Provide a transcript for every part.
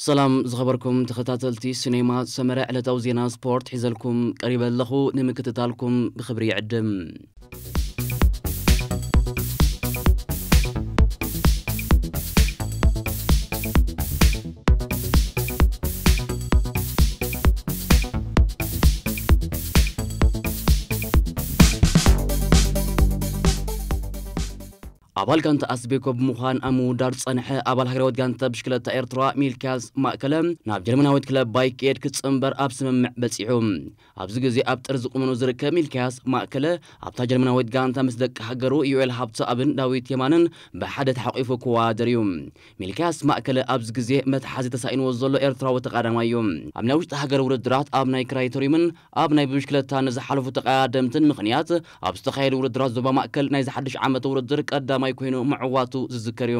ሰላም ዝኸበርኩም ተኸታተልቲ ሲኔማ ሰመረ፣ ዕለታዊ ዜና ስፖርት ሒዘልኩም ቀሪበ ኣለኹ። ንምክትታልኩም ብኽብሪ ይዕድም። ኣባል ጋንታ ኣስቤኮ ብምዃን ኣብ ምውዳር ዝጸንሐ ኣባል ሃገራዊት ጋንታ ብሽክለታ ኤርትራ ሚልክያስ ማእከለ ናብ ጀርመናዊት ክለብ ባይክ ኤድ ክጽንበር ኣብ ስምምዕ በጺሑ። ኣብዚ ግዜ ኣብ ጥርዚ ቁመኑ ዝርከብ ሚልክያስ ማእከለ ኣብታ ጀርመናዊት ጋንታ ምስ ደቂ ሃገሩ ዮኤል ሃብተኣብን ዳዊት የማንን ብሓደ ተሓቂፉ ክወዳደር እዩ። ሚልክያስ ማእከለ ኣብዚ ግዜ መትሓዚ ተሳኢንዎ ዘሎ ኤርትራዊ ተቓዳማይ እዩ። ኣብ ናይ ውሽጢ ሃገር ውድድራት ኣብ ናይ ክራይተሪዩምን ኣብ ናይ ብሽክለታ ንዝሓለፉ ተቐዳደምትን ምኽንያት ኣብ ዝተኻየዱ ውድድራት ዞባ ማእከል ናይዚ ሓድሽ ዓመት ውድድር ቀዳማይ ኮይኑ ምዕዋቱ ዝዝከር እዩ።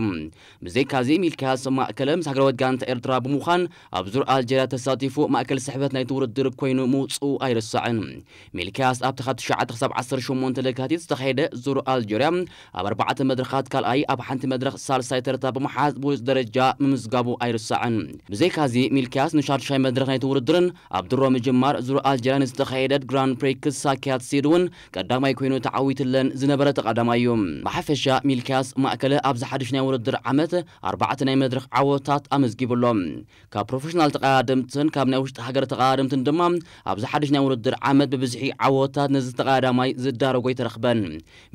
ብዘይካዚ ሚልክያስ ማእከለ ምስ ሃገራዊት ጋንታ ኤርትራ ብምዃን ኣብ ዙር ኣልጀርያ ተሳቲፉ ማእከል ስሕበት ናይቲ ውድድር ኮይኑ ምውፅኡ ኣይርሳዕን። ሚልክያስ ኣብቲ ካብ ትሽዓተ ክሳብ ዓሰርተ ሸሞንተ ለካቲት ዝተኻየደ ዙር ኣልጀርያ ኣብ ኣርባዕተ መድረኻት ካልኣይ፣ ኣብ ሓንቲ መድረኽ ሳልሳይ ተርታ ብምሓዝ ብሉጽ ደረጃ ምምዝጋቡ ኣይርሳዕን። ብዘይካዚ ሚልክያስ ንሻድሻይ መድረኽ ናይቲ ውድድርን ኣብ ድሮ ምጅማር ዙር ኣልጀርያ ንዝተኻየደት ግራንድ ፕሪክስ ሳኪያት ሲድ እውን ቀዳማይ ኮይኑ ተዓዊትለን ዝነበረ ተቐዳማይ እዩ። ብሓፈሻ ሚልክያስ ማእከለ ኣብዚ ሓድሽ ናይ ውድድር ዓመት ኣርባዕተ ናይ መድረኽ ዓወታት ኣመዝጊቡ ኣሎ። ካብ ፕሮፌሽናል ተቐዳደምትን ካብ ናይ ውሽጢ ሃገር ተቐዳደምትን ድማ ኣብዚ ሓድሽ ናይ ውድድር ዓመት ብብዝሒ ዓወታት ነዚ ተቐዳዳማይ ዝዳረጎ ኣይተረኽበን።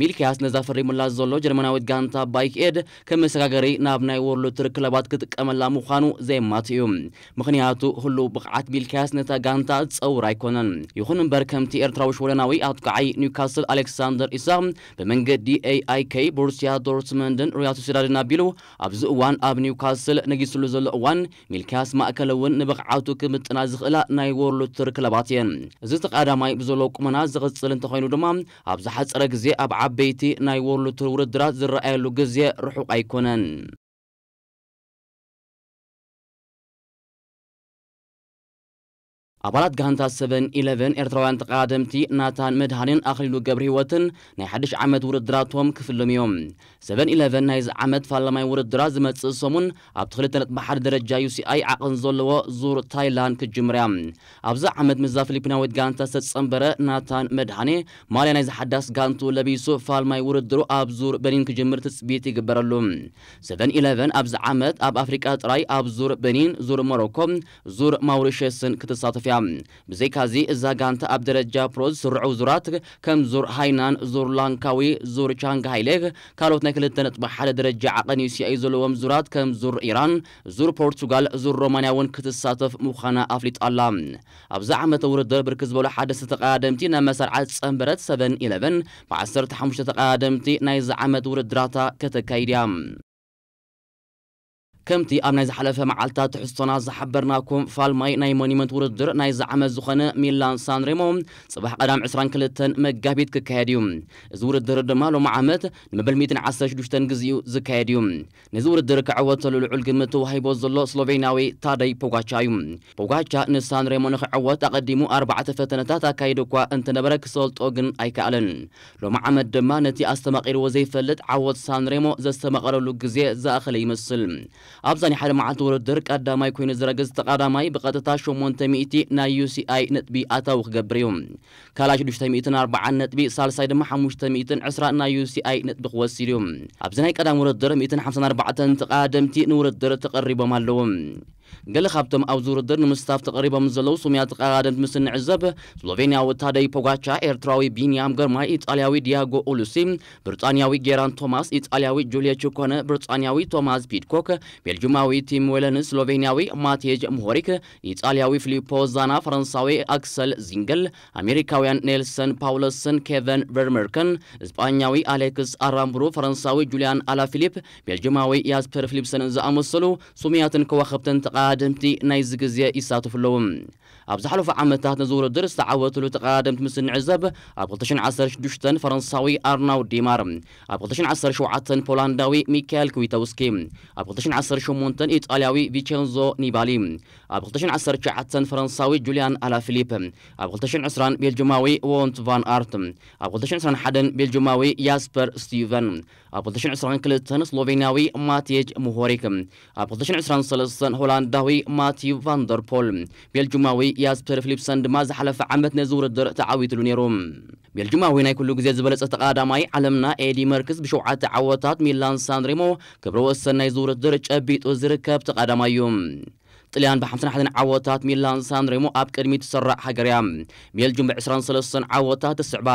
ሚልክያስ ነዛ ፈሪሙላ ዘሎ ጀርመናዊት ጋንታ ባይክ ኤድ ከም መሰጋገሪ ናብ ናይ ወርልድ ቱር ክለባት ክጥቀመላ ምዃኑ ዘየማት እዩ። ምኽንያቱ ህሉው ብቕዓት ሚልክያስ ነታ ጋንታ ዝጸውር ኣይኮነን። ይኹን እምበር ከምቲ ኤርትራዊ ሽወደናዊ ኣጥቃዓይ ኒውካስል ኣሌክሳንደር ኢሳቕ ብመንገዲ ኤኣይኬ፣ ቦሩስያ ዶርትመንድን ሪያል ሶሲዳድን ኣቢሉ ኣብዚ እዋን ኣብ ኒውካስል ነጊስሉ ዘሎ እዋን ሚልክያስ ማእከለ እውን ንብቕዓቱ ክምጥና ዝኽእላ ናይ ወርልድ ቱር ክለባት እየን። እዚ ተቐዳማይ ብዘሎ ቁመና ዝቕጽል እንተኾይኑ ድማ ኣብ ዝሓጸረ ግዜ ኣብ ዓበይቲ ናይ ወርልድ ቱር ውድድራት ዝረኣየሉ ግዜ ርሑቕ ኣይኮነን። ኣባላት ጋንታ ሰቨን ኢለቨን ኤርትራውያን ተቐዳደምቲ ናታን መድሃኔን ኣኽሊሉ ገብረህይወትን ናይ ሓድሽ ዓመት ውድድራቶም ክፍልም እዮም። ሰቨን ኢለቨን ናይዚ ዓመት ፋላማይ ውድድራት ዝመጽእ ሰሙን ኣብቲ ክልተ ነጥቢ ሓደ ደረጃ ዩሲኣይ ዓቐን ዘለዎ ዙር ታይላንድ ክትጅምር እያ። ኣብዚ ዓመት ምስዛ ፊሊፒናዊት ጋንታ ዝተጸንበረ ናታን መድሃኔ ማልያ ናይዚ ሓዳስ ጋንቱ ለቢሱ ፋልማይ ውድድሩ ኣብ ዙር በኒን ክጅምር ትጽቢት ይግበረሉ። ሰቨን ኢለቨን ኣብዚ ዓመት ኣብ ኣፍሪቃ ጥራይ ኣብ ዙር በኒን፣ ዙር ሞሮኮ፣ ዙር ማውሪሸስን ክትሳተፍ እያ። ብዘይካዚ እዛ ጋንታ ኣብ ደረጃ ፕሮ ዝስርዑ ዙራት ከም ዙር ሃይናን፣ ዙር ላንካዊ፣ ዙር ቻንግሃይ ሌግ፣ ካልኦት ናይ ክልተ ነጥቢ ሓደ ደረጃ ዓቐን ዩሲኣይ ዘለዎም ዙራት ከም ዙር ኢራን፣ ዙር ፖርቱጋል፣ ዙር ሮማንያ እውን ክትሳተፍ ምዃና ኣፍሊጣ ኣላ። ኣብዚ ዓመተ ውድድር ብርክት ዝበሉ ሓደስቲ ተቐዳደምቲ ናብ መሰርዓ ዝጸንበረት ሰቨን ኢለቨን ብዓሰርተ ሓሙሽተ ተቐዳደምቲ ናይዚ ዓመት ውድድራታ ከተካይድ እያ። ከምቲ ኣብ ናይ ዝሓለፈ መዓልታት ትሕዝቶና ዝሓበርናኩም ፋልማይ ናይ ሞኒመንት ውድድር ናይዚ ዓመት ዝኾነ ሚላን ሳንሬሞ ጽባሕ ቀዳም ዕስራን ክልተን መጋቢት ክካየድ እዩ። እዚ ውድድር ድማ ሎሚ ዓመት ንመበል ሚእትን ዓሰርተ ሽዱሽተን ግዜኡ ዝካየድ እዩ። ነዚ ውድድር ክዕወተሉ ልዑል ግምት ተዋሂቦ ዘሎ ስሎቬንያዊ ታደይ ፖጋቻ እዩ። ፖጋቻ ንሳንሬሞ ንክዕወት ኣቐዲሙ ኣርባዕተ ፈተነታት ኣካይዱ እኳ እንተነበረ ክሰልጦ ግን ኣይከኣለን። ሎሚ ዓመት ድማ ነቲ ኣስተማቒርዎ ዘይፈልጥ ዓወት ሳንሬሞ ዘስተማቐረሉ ግዜ ዝኣኸለ ይመስል። ኣብዛ ናይ ሓደ መዓልቲ ውድድር ቀዳማይ ኮይኑ ዝረግጽ ተቐዳማይ ብቐጥታ ሸሞንተ ሚእቲ ናይ ዩሲኣይ ነጥቢ ኣታዊ ክገብር እዩ። ካልኣይ ሽዱሽተ ሚእትን ኣርባዓን ነጥቢ፣ ሳልሳይ ድማ ሓሙሽተ ሚእትን ዕስራን ናይ ዩሲኣይ ነጥቢ ክወስድ እዩ። ኣብዚ ናይ ቀዳም ውድድር ሚእትን ሓምሳን ኣርባዕተን ተቐዳደምቲ ንውድድር ተቐሪቦም ኣለዉ። ገለ ካብቶም ኣብዚ ውድድር ንምስታፍ ተቐሪቦም ዘለዉ ስሙያት ተቐዳደምቲ ምስ እንዕዘብ፣ ስሎቬንያዊ ታደይ ፖጋቻ፣ ኤርትራዊ ቢንያም ግርማይ፣ ኢጣልያዊ ዲያጎ ኡሉሲ፣ ብሪጣንያዊ ጌራን ቶማስ፣ ኢጣልያዊ ጁልዮ ቺኮነ፣ ብሪጣንያዊ ቶማስ ፒድኮክ፣ ቤልጁማዊ ቲም ዌለንስ፣ ስሎቬንያዊ ማቴጅ ምሆሪክ፣ ኢጣልያዊ ፊሊፖ ዛና፣ ፈረንሳዊ ኣክሰል ዚንገል፣ ኣሜሪካውያን ኔልሰን ፓውለስን ኬቨን ቨርመርከን፣ እስጳኛዊ ኣሌክስ ኣራምብሩ፣ ፈረንሳዊ ጁልያን ኣላፊሊፕ፣ ቤልጅማዊ ያስፐር ፊሊፕሰንን ዝኣመሰሉ ስሙያትን ከዋኽብትን ተቐዳደምቲ ናይዚ ግዜ ይሳተፉ ኣለዉ። ኣብ ዝሓለፉ ዓመታት ነዚ ውድድር ዝተዓወትሉ ተቐዳደምቲ ምስ እንዕዘብ፣ ኣብ ክልተ ሽሕን ዓሰርተ ሽዱሽተን ፈረንሳዊ ኣርናውድ ዲማር፣ ኣብ ክልተ ሽሕን ዓሰርተ ሸውዓተን ፖላንዳዊ ሚካኤል ክዊተውስኪ፣ ኣብ ክልተ ሽሕን ዓሰርተ ሸሞንተን ኢጣልያዊ ቪቸንዞ ኒባሊ፣ ኣብ ክልተ ሽሕን ዓሰርተ ትሽዓተን ፈረንሳዊ ጁልያን ኣላፊሊፕ፣ ኣብ ክልተ ሽሕን ዕስራን ቤልጅማዊ ዎንት ቫን ኣርት፣ ኣብ ክልተ ሽሕን ዕስራን ሓደን ቤልጅማዊ ያስፐር ስቲቨን፣ ኣብ ክልተ ሽሕን ዕስራን ክልተን ስሎቬንያዊ ማቴጅ ምሆሪክ፣ ኣብ ክልተ ሽሕን ዕስራን ሰለስተን ሆላንድ ዳዊ ማቲው ቫንደርፖል። ቤልጁማዊ ያስፐር ፊሊፕሰን ድማ ዝሓለፈ ዓመት ነዚ ውድድር ተዓዊትሉ ነይሩ። ቤልጁማዊ ናይ ኩሉ ግዜ ዝበለጸ ተቐዳዳማይ ዓለምና ኤዲ መርክስ ብሸውዓተ ዓወታት፣ ሚላን ሳንሬሞ ክብረ ወሰን ናይዚ ውድድር ጨቢጡ ዝርከብ ተቐዳዳማይ እዩ። ጥልያን ብ51 ዓወታት፣ ሚላን ሳንሬሞ ኣብ ቅድሚት ትሰራዕ ሃገር እያ። ቤልጁም ብ23 ዓወታት ትስዕባ።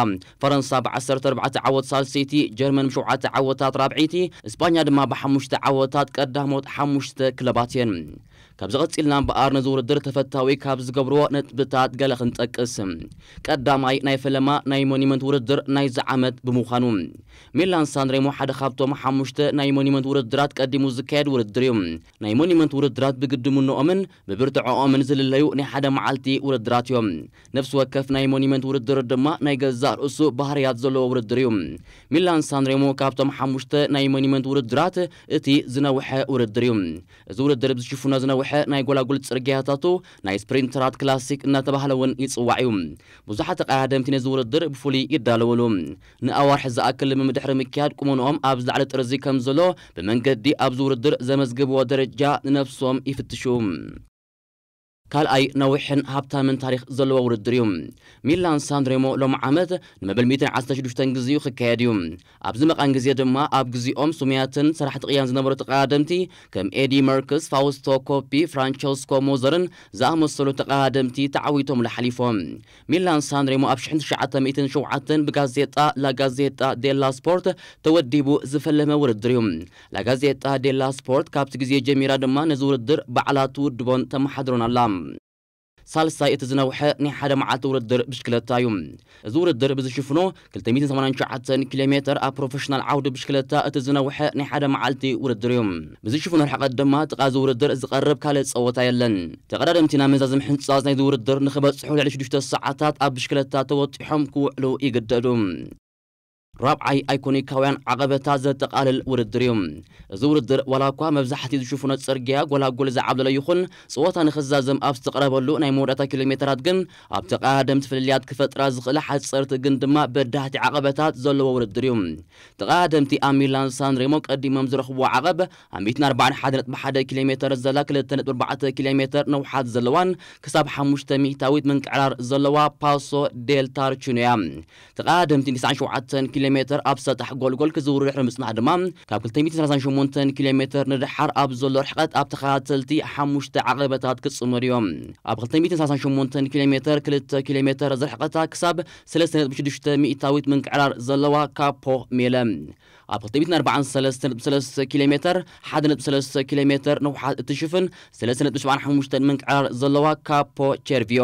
ፈረንሳ ብ14 ዓወት ሳልሰይቲ፣ ጀርመን ብሸውዓተ ዓወታት ራብዐይቲ፣ እስጳኛ ድማ ብሓሙሽተ ዓወታት ቀዳሞት ሓሙሽተ ክለባት እየን። ካብዚ ቀጺልና እምበኣር ነዚ ውድድር ተፈታዊ ካብ ዝገብርዎ ነጥብታት ገለ ክንጠቅስ። ቀዳማይ ናይ ፈለማ ናይ ሞኒመንት ውድድር ናይዚ ዓመት ብምዃኑ፣ ሚላን ሳንሬሞ ሓደ ካብቶም ሓሙሽተ ናይ ሞኒመንት ውድድራት ቀዲሙ ዝካየድ ውድድር እዩ። ናይ ሞኒመንት ውድድራት ብግድምኖኦምን ብብርትዖኦምን ዝልለዩ ናይ ሓደ መዓልቲ ውድድራት እዮም። ነፍሲ ወከፍ ናይ ሞኒመንት ውድድር ድማ ናይ ገዛእ ርእሱ ባህርያት ዘለዎ ውድድር እዩ። ሚላን ሳንሬሞ ካብቶም ሓሙሽተ ናይ ሞኒመንት ውድድራት እቲ ዝነውሐ ውድድር እዩ። እዚ ውድድር ብዝሽፍኖ ዝነውሐ ናይ ጎላጉል ጽርግያታቱ ናይ ስፕሪንተራት ክላሲክ እናተባህለ እውን ይጽዋዕ እዩ። ብዙሓት ተቐዳደምቲ ነዚ ውድድር ብፍሉይ ይዳለውሉ። ንኣዋርሕ ዝኣክል ልምምድ ድሕሪ ምክያድ ቁመንኦም ኣብ ዝለዓለ ጥርዚ ከም ዘሎ ብመንገዲ ኣብዚ ውድድር ዘመዝግብዎ ደረጃ ንነብሶም ይፍትሹ። ካልኣይ ነዊሕን ሃብታምን ታሪኽ ዘለዎ ውድድር እዩ። ሚላን ሳንሬሞ ሎሚ ዓመት ንመበል ሚእትን ዓሰርተ ሽዱሽተን ግዜኡ ክካየድ እዩ። ኣብዚ መቓን ግዜ ድማ ኣብ ግዜኦም ስሙያትን ሰራሕቲ ቅያን ዝነበሩ ተቐዳደምቲ ከም ኤዲ መርክስ፣ ፋውስቶ ኮፒ፣ ፍራንቸስኮ ሞዘርን ዝኣመሰሉ ተቐዳደምቲ ተዓዊቶምሉ ሓሊፎም። ሚላን ሳንሬሞ ኣብ ሽሕን ትሽዓተ ሚእትን ሸውዓተን ብጋዜጣ ላ ጋዜጣ ዴላ ስፖርት ተወዲቡ ዝፈለመ ውድድር እዩ። ላ ጋዜጣ ዴላ ስፖርት ካብቲ ግዜ ጀሚራ ድማ ነዚ ውድድር ባዕላ ትውድቦን ተመሓድሮን ኣላ። ሳልሳይ እቲ ዝነውሐ ናይ ሓደ መዓልቲ ውድድር ብሽክለታ እዩ። እዚ ውድድር ብዝሽፍኖ ክልተ ሚእትን ሰማንያን ትሽዓተን ኪሎ ሜተር ኣብ ፕሮፌሽናል ዓውዲ ብሽክለታ እቲ ዝነውሐ ናይ ሓደ መዓልቲ ውድድር እዩ። ብዝሽፍኖ ርሕቀት ድማ ጥቓ እዚ ውድድር ዝቐርብ ካልእ ጸወታ የለን። ተቐዳደምቲ ናብ መዛዘሚ ሕንጻጽ ናይዚ ውድድር ንኽበጽሑ ልዕሊ ሽዱሽተ ሰዓታት ኣብ ብሽክለታ ተወጢሖም ክውዕሉ ይግደዱ። ራብዓይ ኣይኮኒካውያን ዓቐበታት ዘጠቓልል ውድድር እዩ። እዚ ውድድር ዋላ እኳ መብዛሕትኡ ዝሽፍኖ ጽርግያ ጎላጉል ዝዓብለሎ ይኹን፣ ጸወታ ንኽዛዘም ኣብ ዝተቐረበሉ ናይ መወዳእታ ኪሎ ሜተራት ግን ኣብ ተቐዳደምቲ ፍልልያት ክፈጥራ ዝኽእላ ሓጸርቲ ግን ድማ በዳህቲ ዓቐበታት ዘለዎ ውድድር እዩ። ተቐዳደምቲ ኣብ ሚላን ሳንሬሞ ቀዲሞም ዝረኽብዎ ዓቐብ ኣብ ሚእትን ኣርባዓን ሓደ ነጥቢ ሓደ ኪሎ ሜተር ዘላ ክልተ ነጥቢ ኣርባዕተ ኪሎ ሜተር ነውሓት ዘለዋን ክሳብ ሓሙሽተ ሚእታዊት ምንቅዕራር ዘለዋ ፓሶ ዴል ታርቺኖ እያ። ተቐዳደምቲ ንትስዓን ሸውዓተን ኪሎ ሜተር ኣብ ሰጣሕ ጎልጎል ክዝውሩ ድሕሪ ምጽናሕ ድማ፣ ካብ ክልተ ሚእትን ሰላሳን ሸሞንተን ኪሎ ሜተር ንደሓር ኣብ ዘሎ ርሕቀት ኣብ ተኸታተልቲ ሓሙሽተ ዓቐበታት ክጽመዱ እዮም። ኣብ ክልተ ሚእትን ሰላሳን ሸሞንተን ኪሎ ሜተር ክልተ ኪሎ ሜተር ዝርሕቀታ ክሳብ ሰለስተ ነጥቢ ሽዱሽተ ሚእታዊት ምንቅዕራር ዘለዋ ካፖ ሜለ፣ ኣብ ክልተ ሚእትን ኣርባዓን ሰለስተ ነጥቢ ሰለስተ ኪሎ ሜተር፣ ሓደ ነጥቢ ሰለስተ ኪሎ ሜተር ንውሓት እትሽፍን ሰለስተ ነጥቢ ሰብዓን ሓሙሽተን ምንቅዕራር ዘለዋ ካፖ ቸርቪዮ፣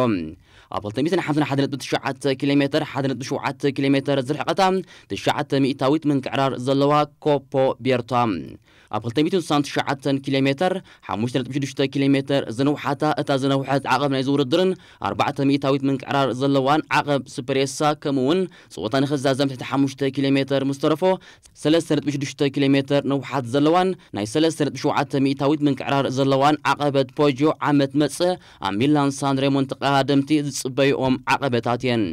ኣብ ክልተ ሚእትን ሓምሳን ሓደ ነጥቢ ትሽዓተ ኪሎ ሜተር፣ ሓደ ነጥቢ ሸውዓተ ኪሎ ሜተር ዝርሕቀታ ትሽዓተ ሚእታዊት ምንቅዕራር ዘለዋ ኮፖ ቤርታ፣ ኣብ ክልተ ሚእትን ስሳን ትሽዓተን ኪሎ ሜተር፣ ሓሙሽተ ነጥቢ ሽዱሽተ ኪሎ ሜተር ዝንውሓታ እታ ዝነውሐት ዓቐብ ናይዚ ውድድርን ኣርባዕተ ሚእታዊት ምንቅዕራር ዘለዋን ዓቐብ ስፕሬሳ፣ ከምኡ እውን ጸወታ ንኽዛዘም ትሕቲ ሓሙሽተ ኪሎ ሜተር ምስ ተረፎ፣ ሰለስተ ነጥቢ ሽዱሽተ ኪሎ ሜተር ንውሓት ዘለዋን ናይ ሰለስተ ነጥቢ ሸውዓተ ሚእታዊት ምንቅዕራር ዘለዋን ዓቐበት ፖጆ ዓመት መጽእ ኣብ ሚላን ሳንሬሞን ተቐዳደምቲ ዝጽበይኦም ዓቐበታት እየን።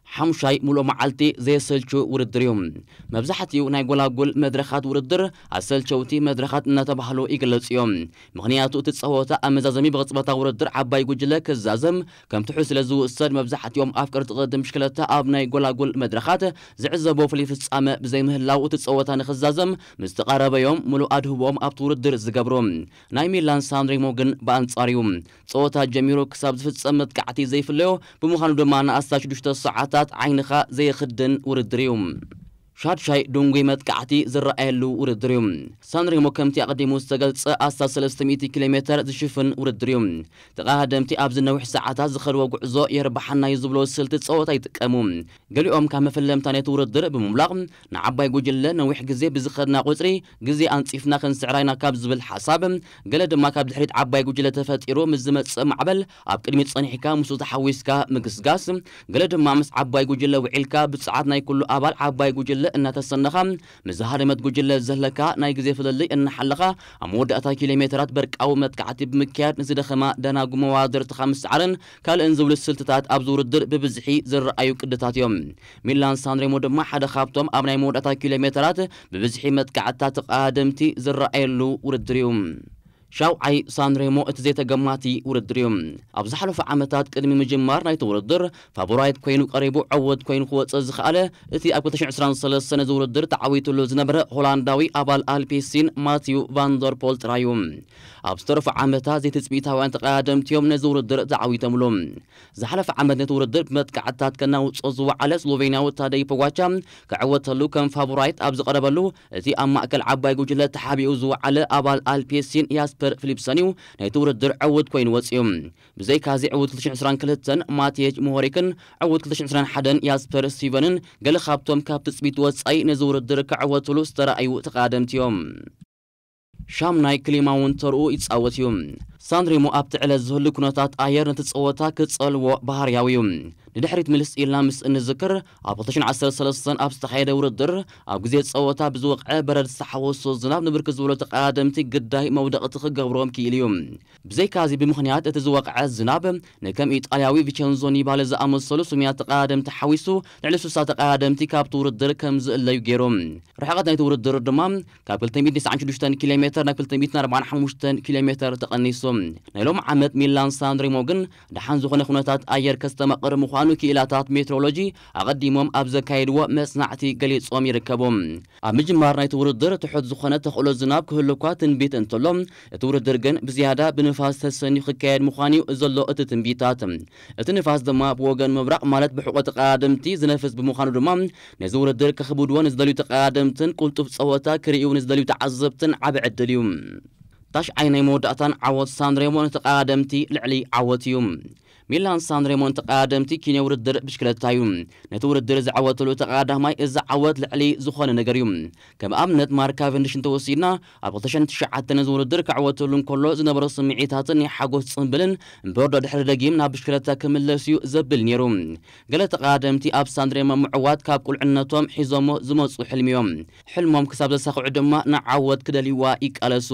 ሓሙሻይ ምሉእ መዓልቲ ዘየሰልቹ ውድድር እዩ። መብዛሕትኡ ናይ ጎላጉል መድረኻት ውድድር ኣሰልቸውቲ መድረኻት እናተባህሉ ይግለጹ እዮም። ምኽንያቱ እቲ ጸወታ ኣብ መዛዘሚ ብቕጽበታ ውድድር ዓባይ ጉጅለ ክዛዘም ከም ትሑት ስለ ዝውሰድ፣ መብዛሕትኦም ኣፍቀርቲ ቅድም ብሽክለታ ኣብ ናይ ጎላጉል መድረኻት ዝዕዘቦ ፍሉይ ፍጻመ ብዘይምህላው እቲ ጸወታ ንኽዛዘም ምስ ተቓረበ እዮም ምሉእ ኣድህቦኦም ኣብቲ ውድድር ዝገብሩ። ናይ ሚላን ሳንሬሞ ግን ብኣንጻሩ እዩ። ጸወታ ጀሚሩ ክሳብ ዝፍጸም መጥቃዕቲ ዘይፍለዮ ብምዃኑ ድማ ንኣስታት ሽዱሽተ ሰዓታት ዓይንኻ ዘየኽድን ውድድር እዩ። ሻድሻይ ድንጉይ መጥቃዕቲ ዝረኣየሉ ውድድር እዩ። ሳንሬሞ ከምቲ ኣቐዲሙ ዝተገልጸ ኣስታት ሰለስተ ሚእቲ ኪሎ ሜተር ዝሽፍን ውድድር እዩ። ተቐዳደምቲ ኣብዚ ነዊሕ ሰዓታት ዝኸድዎ ጉዕዞ የርብሓና እዩ ዝብሎ ስልቲ ጸወታ ይጥቀሙ። ገሊኦም ካብ መፈለምታ ነቲ ውድድር ብምምላቕ ንዓባይ ጉጅለ ነዊሕ ግዜ ብዝኸድና ቁጽሪ ግዜ ኣንጺፍና ክንስዕራ ኢና ካብ ዝብል ሓሳብ፣ ገለ ድማ ካብ ድሕሪት ዓባይ ጉጅለ ተፈጢሩ ምስ ዝመጽእ ማዕበል ኣብ ቅድሚት ጸኒሕካ ምስኡ ተሓዊስካ ምግስጋስ፣ ገለ ድማ ምስ ዓባይ ጉጅለ ውዒልካ ብጸዓት ናይ ኩሉ ኣባል ዓባይ ጉጅለ እናተሰነኻ ምስ ዝሃደመት ጉጅለ ዘለካ ናይ ግዜ ፍልልይ እናሓለኻ ኣብ መወዳእታ ኪሎ ሜተራት በርቃዊ መጥቃዕቲ ብምክያድ ንዝደኸማ ደናጉ መዋድርትኻ ምስዓርን ካልእን ዝብሉ ስልትታት ኣብዚ ውድድር ብብዝሒ ዝረኣዩ ቅድታት እዮም። ሚላን ሳንሬሞ ድማ ሓደ ካብቶም ኣብ ናይ መወዳእታ ኪሎ ሜተራት ብብዝሒ መጥቃዕትታት ተቐዳደምቲ ዝረኣየሉ ውድድር እዩ። ሻውዓይ ሳንሬሞ እቲ ዘይተገማቲ ውድድር እዩ። ኣብ ዝሓለፉ ዓመታት ቅድሚ ምጅማር ናይቲ ውድድር ፋቮራይት ኮይኑ ቀሪቡ ዕውት ኮይኑ ክወፅእ ዝኸኣለ እቲ ኣብ ክልተ ሽሕን ዕስራን ሰለስተን ነዚ ውድድር ተዓዊትሉ ዝነበረ ሆላንዳዊ ኣባል ኣልፔሲን ማቲዩ ቫንደርፖል ጥራይ እዩ። ኣብ ዝተረፉ ዓመታት ዘይትፅቢታውያን ተቐዳደምቲ እዮም ነዚ ውድድር ተዓዊቶምሉ። ዝሓለፈ ዓመት ነቲ ውድድር ብመጥቃዕትታት ከናውጾ ዝወዓለ ስሎቬንያዊ ታደይ ፖጋቻ ክዕወተሉ ከም ፋቮራይት ኣብ ዝቐረበሉ፣ እቲ ኣብ ማእከል ዓባይ ጉጅለ ተሓቢኡ ዝወዓለ ኣባል ኣልፔሲን ያስፐር ፊሊፕሰን እዩ ናይቲ ውድድር ዕውት ኮይኑ ወጺኡ። ብዘይካዚ ዕውት ክልተ ሽሕን ዕስራን ክልተን ማቲየጅ ሞሆሪክን ዕውት ክልተ ሽሕን ዕስራን ሓደን ያስፐር ስቲቨንን ገለ ካብቶም ካብ ትጽቢት ወጻኢ ነዚ ውድድር ክዕወትሉ ዝተራእዩ ተቐዳደምቲ እዮም። ሻምናይ ክሊማ እውን ተርኡ ይጻወት እዩ። ሳንሬሞ ኣብቲ ዕለት ዝህሉ ኩነታት ኣየር ነቲ ጸወታ ክጸልዎ ባህርያዊ እዩ። ንድሕሪት ምልስ ኢልና ምስ እንዝክር፣ ኣብ ክልተ ሽሕን ዓሰርተ ሰለስተን ኣብ ዝተኻየደ ውድድር፣ ኣብ ግዜ ጸወታ ብዝወቕዐ በረድ ዝተሓወሶ ዝናብ ንብርክት ዝበሉ ተቐዳደምቲ ግዳይ መውደቕቲ ክገብሮም ክኢሉ እዩ። ብዘይካዚ ብምኽንያት እቲ ዝወቕዐ ዝናብ ንከም ኢጣልያዊ ቪቸንዞ ኒባሊ ዝኣመሰሉ ስሙያት ተቐዳደምቲ ሓዊሱ ልዕሊ ስሳ ተቐዳደምቲ ካብቲ ውድድር ከም ዝእለዩ ገይሩ። ርሕቐት ናይቲ ውድድር ድማ ካብ ክልተ ሚእትን ትስዓን ሽዱሽተን ኪሎ ሜተር ናብ ክልተ ሚእትን ኣርባዓን ሓሙሽተን ኪሎ ሜተር ተቐኒሱ። ናይ ሎም ዓመት ሚላን ሳንሬሞ ግን ደሓን ዝኾነ ኩነታት ኣየር ከስተማቕር ምዃኑ ክኢላታት ሜትሮሎጂ ኣቐዲሞም ኣብ ዘካየድዎ መጽናዕቲ ገሊጾም ይርከቡ። ኣብ ምጅማር ናይቲ ውድድር ትሑት ዝኾነ ተኽእሎ ዝናብ ክህሉ እኳ ትንቢት እንተሎ፣ እቲ ውድድር ግን ብዝያዳ ብንፋስ ተሰንዩ ክካየድ ምዃኑ እዩ ዘሎ እቲ ትንቢታት። እቲ ንፋስ ድማ ብወገን ምብራቕ ማለት ብሕቖ ተቐዳደምቲ ዝነፍስ ብምዃኑ ድማ ነዚ ውድድር ከኽብድዎ ንዝደልዩ ተቐዳደምትን ቅልጡፍ ጸወታ ክርእዩ ንዝደልዩ ተዓዘብትን ዓቢ ዕድል እዩ። ታሽዓይ ናይ መወዳእታን ዓወት ሳንሬሞ ንተቐዳደምቲ ልዕሊ ዓወት እዩ። ሚላን ሳንሬሞ ንተቐዳደምቲ ኪንዮ ውድድር ብሽክለታ እዩ። ነቲ ውድድር ዝዓወተሉ ተቐዳዳማይ እዚ ዓወት ልዕሊ ዝኾነ ነገር እዩ። ከም ኣብነት ማርክ ካቨንዲሽ እንተወሲድና ኣብ ክልተ ሽሕን ትሽዓተን እዚ ውድድር ክዕወተሉ እንከሎ ዝነበሮ ስምዒታትን ናይ ሓጎስ ጽምብልን እምበርዶ ድሕሪ ደጊም ናብ ብሽክለታ ክምለስ እዩ ዘብል ነይሩ። ገለ ተቐዳደምቲ ኣብ ሳንሬሞ ምዕዋት ካብ ቁልዕነቶም ሒዞሞ ዝመጹ ሕልሚ እዮም። ሕልሞም ክሳብ ዘሳኽዑ ድማ ንዓወት ክደልይዋ ይቃለሱ።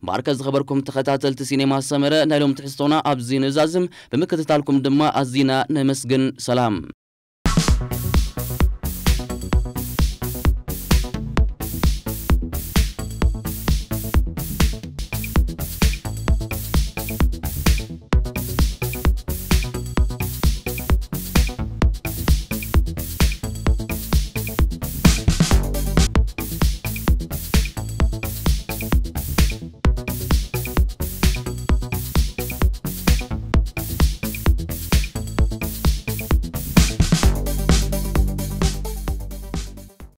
እምበኣርከ ዝኸበርኩም ተኸታተልቲ ሲኔማ ሰመረ ናይ ሎም ትሕዝቶና ኣብዚ ንዛዝም ብምክትታልኩም ድማ ኣዚና ነመስግን። ሰላም።